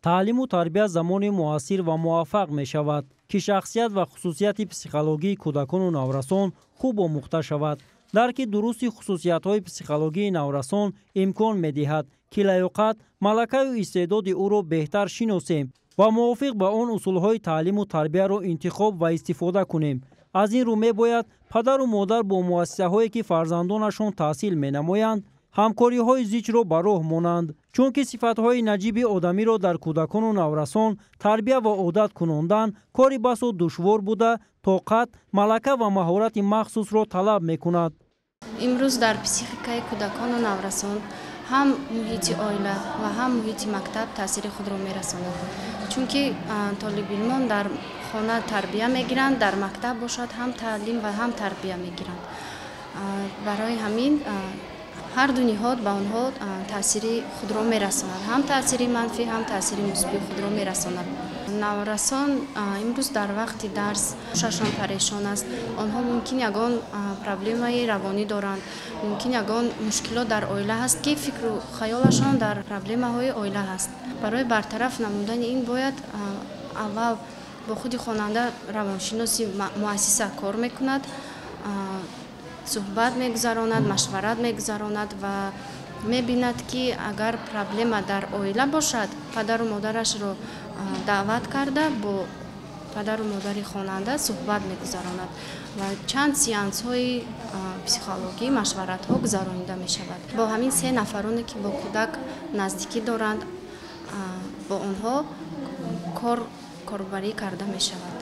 Таълиму тарбия замони муассир ва муваффақ мешавад, ки шахсият ва хусусияти психологии кӯдакону наврасон хуб омӯхта шавад. Дарки дурусти хусусиятҳои психологии наврасон имкон медиҳад, ки лаёқат, малакаю истеъдоди ӯро беҳтар шиносем ва мувофиқ ба он усулҳои таълиму тарбияро интихоб ва истифода кунем. Аз ин рӯ мебояд падару модар бо муассисаҳое, ки фарзандонашон таҳсил менамоянд, ҳамкориҳои зичро ба роҳ монанд, чунки сифатҳои наҷиби одамиро дар кӯдакону наврасон тарбия ва одат кунондан кори басо душвор буда, тоқат, малака ва маҳорати махсусро талаб мекунад. Имрӯз дар психикаи кӯдакону наврасон ҳам муҳити оила ва ҳам муҳити мактаб таъсири худро мерасонад, чунки толибилмон дар хона тарбия мегиранд, дар мактаб бошад ҳам таълим ва ҳам тарбия мегиранд. Барои ҳамин ҳар ду ниҳод ба онҳо таъсири худро мерасонад, ҳам таъсири манфӣ, ҳам таъсири мусбии худро мерасонад. Наврасон имрӯз дар вақти дарс ҳушашон парешон аст. Онҳо мумкин ягон проблемаи равонӣ доранд, мумкин ягон мушкилот дар оила ҳаст, ки фикру хаёлашон дар проблемаҳои оила ҳаст. Барои бартараф намудани ин бояд аввал бо худи хонанда равоншиноси муассиса кор мекунад, суҳбат мегузаронад, машварат мегузаронад ва мебинад, ки агар проблема дар оила бошад, падару модарашро даъват карда, бо падару модари хонанда суҳбат мегузаронад ва чанд сеансҳои психологӣ, машваратҳо гузаронида мешавад. Бо ҳамин се нафароне, ки бо кӯдак наздикӣ доранд, бо онҳо корбарӣ карда мешавад.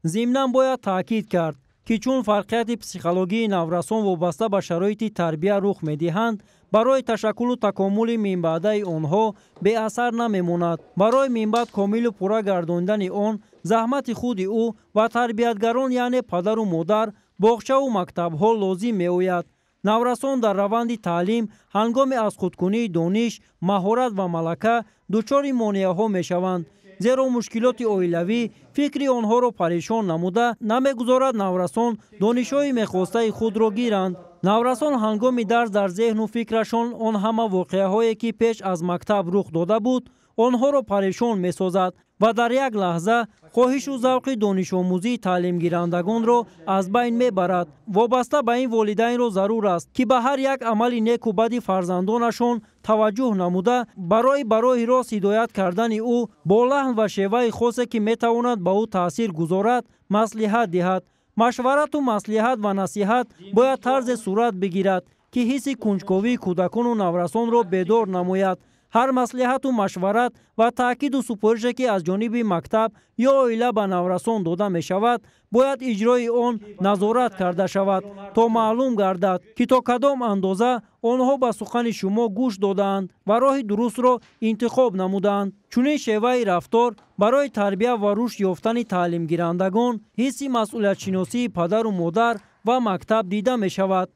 Зимнан бояд таъкид кард, ки чун фарқияти психологии наврасон вобаста ба шароити тарбия рух медиҳанд, барои ташаккулу такомули минбаъдаи онҳо беасар намемонад. Барои минбаъд комилу пурра гардондани он заҳмати худи ӯ ва тарбиятгарон, яъне падару модар, боғчаву мактабҳо лозим меояд. Наврасон дар раванди таълим ҳангоми аз худкунии дониш, маҳорат ва малака дучори монеаҳо мешаванд, зеро мушкилоти оилавӣ фикри онҳоро парешон намуда, намегузорад наврасон донишҳои мехостаи худро гиранд. Наврасон ҳангоми дарс дар зеҳну фикрашон он ҳама воқеаҳое, ки пеш аз мактаб рух дода буд, онҳоро парешон месозад ва дар як лаҳза хоҳишу завқи донишомӯзии таълимгирандагонро аз байн мебарад. Вобаста ба ин волидайнро зарур аст, ки ба ҳар як амали неку бади фарзандонашон таваҷҷӯҳ намуда, барои ба роҳи рост ҳидоят кардани ӯ бо лаҳн ва шеваи хосе, ки метавонад ба ӯ таъсир гузорад, маслиҳат диҳад. Машварату маслиҳат ва насиҳат бояд тарзе сурат бигирад, ки ҳисси кунҷковии кӯдакону наврасонро бедор намояд. Ҳар маслиҳату машварат ва таъкиду супорише, ки аз ҷониби мактаб ё оила ба наврасон дода мешавад, бояд иҷрои он назорат карда шавад, то маълум гардад, ки то кадом андоза онҳо ба сухани шумо гӯш додаанд ва роҳи дурустро интихоб намудаанд. Чунин шеваи рафтор барои тарбия ва рушд ёфтани таълимгирандагон ҳисси масъулиятшиносии падару модар ва мактаб дида мешавад.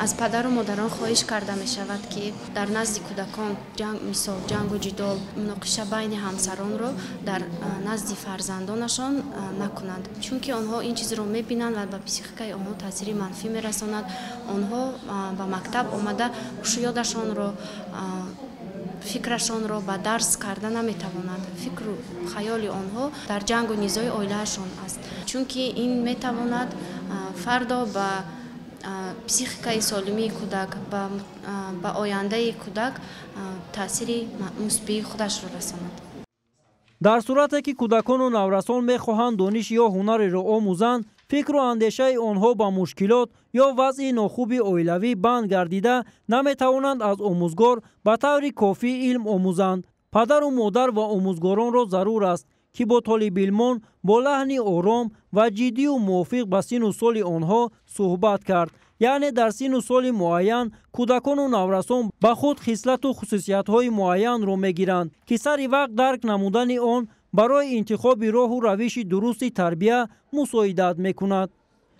Аз падару модарон хоҳиш карда мешавад, ки дар назди кӯдакон ҷанг, мисол ҷангу ҷидол, муноқиша байни ҳамсаронро дар назди фарзандонашон накунанд, чунки онҳо ин чизро мебинанд ва ба психикаи онҳо таъсири манфӣ мерасонад. Онҳо ба мактаб омада ҳушёдашонро, фикрашонро ба дарс карда наметавонанд. Фикру хаёли онҳо дар ҷангу низои оилаашон аст, чунки ин метавонад фардо ба психикаи солимии кӯдак, ба ояндаи кӯдак таъсири мусбии худашро расонад. Дар сурате ки кӯдакону наврасон мехоҳанд дониш ё ҳунареро омӯзанд, фикру андешаи онҳо ба мушкилот ё вазъи нохуби оилавӣ банд гардида, наметавонанд аз омӯзгор ба таври кофӣ илм омӯзанд. Падару модар ва омӯзгоронро зарур аст, ки бо толибилмон бо лаҳни ором ва ҷиддию мувофиқ ба синну соли онҳо суҳбат кард. Яъне дар синну соли муайян кӯдакону наврасон ба худ хислату хусусиятҳои муайянро мегиранд, ки сари вақт дарк намудани он барои интихоби роҳу равиши дурусти тарбия мусоидат мекунад.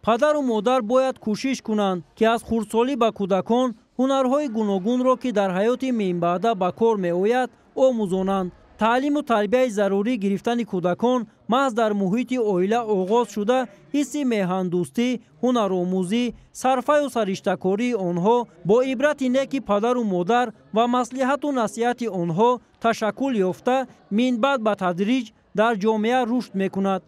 Падару модар бояд кӯшиш кунанд, ки аз хурдсолӣ ба кӯдакон ҳунарҳои гуногунро, ки дар ҳаёти минбаъда ба кор меояд, омӯзонанд. Таълиму тарбияи зарурӣ гирифтани кӯдакон маҳз дар муҳити оила оғоз шуда, ҳисси меҳандӯстӣ, ҳунаромӯзӣ, сарфаю сариштакории онҳо бо ибрати неки падару модар ва маслиҳату насиҳати онҳо ташаккул ёфта, минбаъд ба тадриҷ дар ҷомеа рушд мекунад.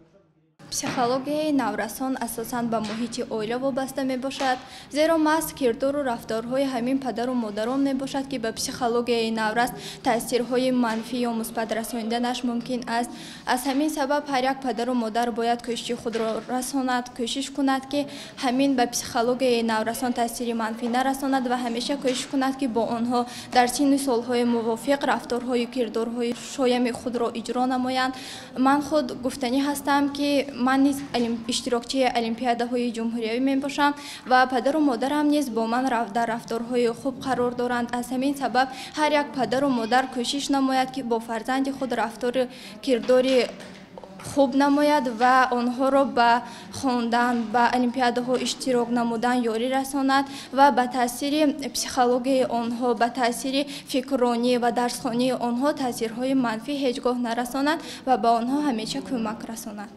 Психологияи наврасон асосан ба муҳити оила вобаста мебошад, зеро маҳз кирдору рафторҳои ҳамин падару модарон мебошад, ки ба психологияи наврас таъсирҳои манфӣ ё мусбат расониданаш мумкин аст. Аз ҳамин сабаб ҳар як падару модар бояд кӯшиши худро расонад, кӯшиш кунад, ки ҳамин ба психологияи наврасон таъсири манфӣ нарасонад ва ҳамеша кӯшиш кунад, ки бо онҳо дар синну солҳои мувофиқ рафторҳою кирдорҳои шоями худро иҷро намоянд. Ман худ гуфтанӣ ҳастам, ки ман низ иштирокчии олимпиадаҳои ҷумҳуриявӣ мебошам ва падару модарам низ бо ман дар рафторҳои хуб қарор доранд. Аз ҳамин сабаб ҳар як падару модар кӯшиш намояд, ки бо фарзанди худ рафтори кирдори хуб намояд ва онҳоро ба хондан, ба олимпиадаҳо иштирок намудан ёрӣ расонад ва ба таъсири психологияи онҳо, ба таъсири фикрронӣ ва дарсхонии онҳо таъсирҳои манфӣ ҳеҷ гоҳ нарасонад ва ба онҳо ҳамеша кӯмак расонад.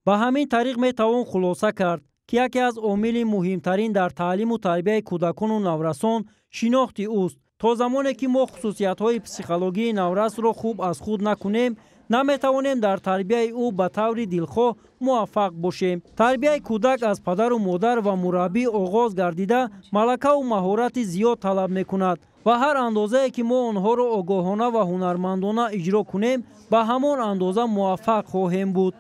Ба ҳамин тариқ метавон хулоса кард, ки яке аз омили муҳимтарин дар таълиму тарбияи кӯдакону наврасон шинохти ӯст. То замоне ки мо хусусиятҳои психологии наврасро хуб аз худ накунем, наметавонем дар тарбияи ӯ ба таври дилхоҳ муваффақ бошем. Тарбияи кӯдак аз падару модар ва мураббӣ оғоз гардида, малакаву маҳорати зиёд талаб мекунад ва ҳар андозае ки мо онҳоро огоҳона ва ҳунармандона иҷро кунем, ба ҳамон андоза муваффақ хоҳем буд.